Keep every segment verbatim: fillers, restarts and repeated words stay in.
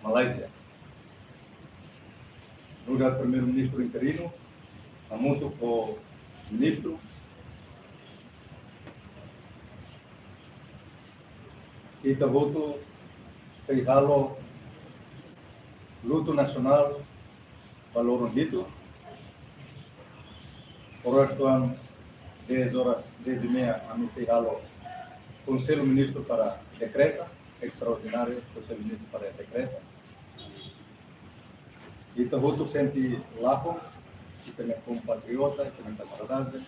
Malázia. Nu'udar Primeiru-Ministru interinu, hamutuk ho Ministru, ita hotu sei halo lutu nasionál ba loron hitu. Oras uitoan, dez horas, dez e meia, ami sei halo Konsellu Ministru para dekreta, estraordináriu Konsellu Ministru para dekreta. Ita hotu sente lakon, ita-nia kompatriota, ita-nia kamaradazin,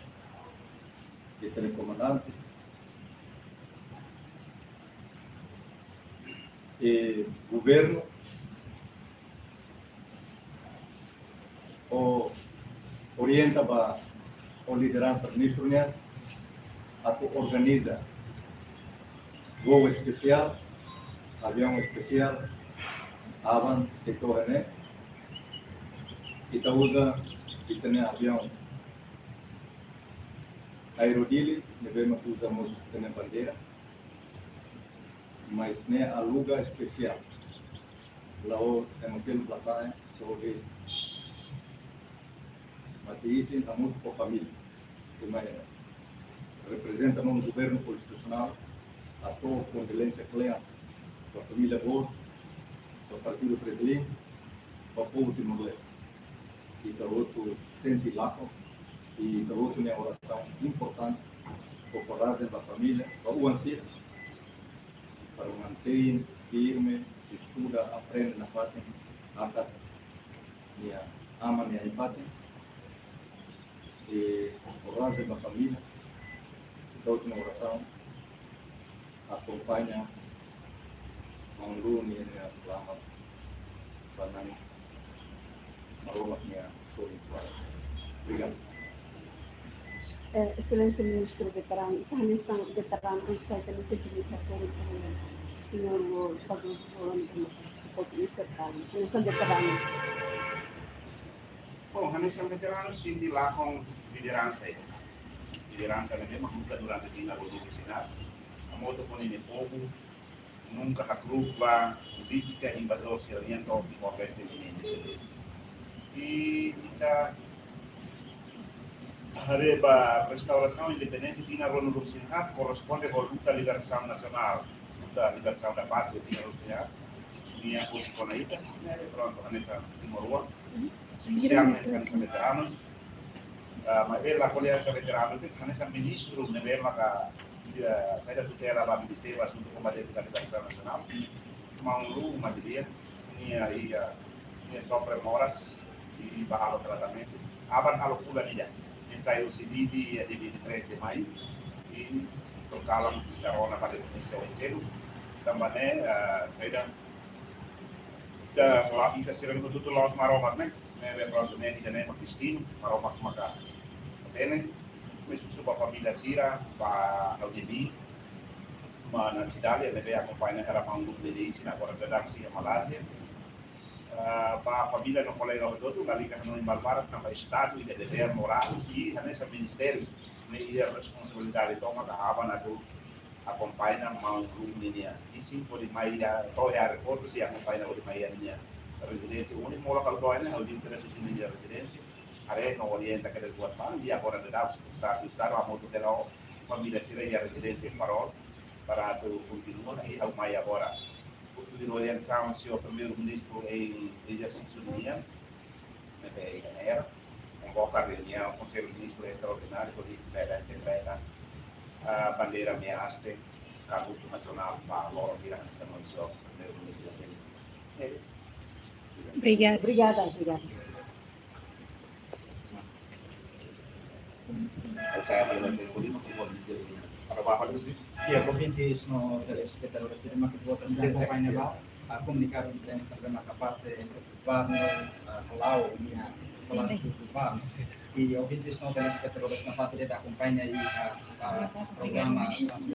ita-nia komandante, i governu, orienta ba lideransa ministru nian atu organiza voo espesiál, aviaun espesiál, aban sei to'o ne'e. Ita uza ita-nia aviaun Aero Dili, ne'ebé mak uza mós ita-nia bandeira, mas ne'e aluga espesiál. La'ós ema seluk la sa'e, só de'it mate-isin hamutuk ho família. Ita mai reprezenta ona governu konstitusionál, hato'o kondolénsia kle'an ba família boot, ba Partidu Fretilin, ba povu Timor-Leste. Ita hotu sente lakon, i ita hotu-nia orasaun importante, ba korajen, ba família, ba oan sira, para mantein firme, estuda, aprende nafatin, hakat nia aman nia ain-fatin, i korajen ba família, ita hotu-nia orasaun, akompaña maun Lu ninia laman ba Nai Maromak nia sorin. Obrigadu. Eh, Exelénsia Ministru Veteranu, ita hanesan veteranu, ita hanesan sentimentu fó, señór, o saudozu Rolando, como pode ser, hanesan veteranu. Bom, hanesan veteranu, sente lakon lideransa, eh. Lideransa ne'ebé mak luta durante tinan rua-nulu-resin-haat. Hamutuk ho ninia povu, nunka hakru'uk ba polítika invazór sira-nian to'o Timor-Leste ninia independénsia. I ita haree ba restaurasaun independénsia tinan rua-nulu-resin-haat korresponde ho luta libertasaun nasionál, luta libertasaun da pátria tinan rua-nulu-resin-haat. Nia husi kona ita, prontu, hanesan timoroan, espesialmente hanesan veteranus. Ah, maibé la ko'alia hanesan veteranu de'it, hanesan ministru ne'ebé maka, ah, saida, tutela ba Ministériu Asuntu Kombatente ka Libertasaun Nasionál. Maun Lu, maun Dili, nia, nia sofre moras, i bá halo tratamentu. Aban halo fulan ida. Nia sai husi Dili, iha dia vinte e três de maio. I to'o kalan ita rona ba polísia oin seluk. Tanba ne'e, ah, saida, ita la, ita sira hotu-hotu la'ós Maromak ne'e. Ne'ebé prontu, ne'e ita-nia destinu, Maromak maka hatene. Mas husu ba família sira, ba ha'u-nia biin, mana Cidália, ne'ebé akompaña hela maun Lu, ne'ebé isin agora daudauk iha Malázia. Ah, ba família no kolega hotu-hotu, lalika hanoin balu barak, tanba Estadu iha devér morál, i hanesan ministériu, ne'e iha responsabilidade tomak, aban atu akompaña maun Lu ninia isin hodi mai iha, to'o iha aeroportu, sei akompaña hodi mai iha ninia rezidénsia. Ohin molok ha'u to'o iha ne'e, ha'u dehan interese husi ninia rezidénsia, haree no orienta kedas buat ba, i agora daudauk, Estadu, Estadu hamutuk ho família sira iha rezidénsia Farol, para atu kontinua, i ha'u mai agora. Portu de orientasaun, señór Primeiru-Ministru em exercício nian, ne'ebé iha ne'e, konvoka reuniaun Konsellu Ministru Estraordináriu, hodi bele entrega, ah, bandeira meia haste, ka lutu nasionál, ba loron hirak hanesan señór Primeiru-Ministru. Obrigada. Obrigada, obrigada. Iha ouvintes no telespetadores sira mak ita-boot akompaña ba, ah, komunikadu imprensa ne'ebé mak parte governu, ah, hala'o iha Palásiu Governu. I ouvintes no telespetadores nafatin ne'ebé akompaña iha, ah, programa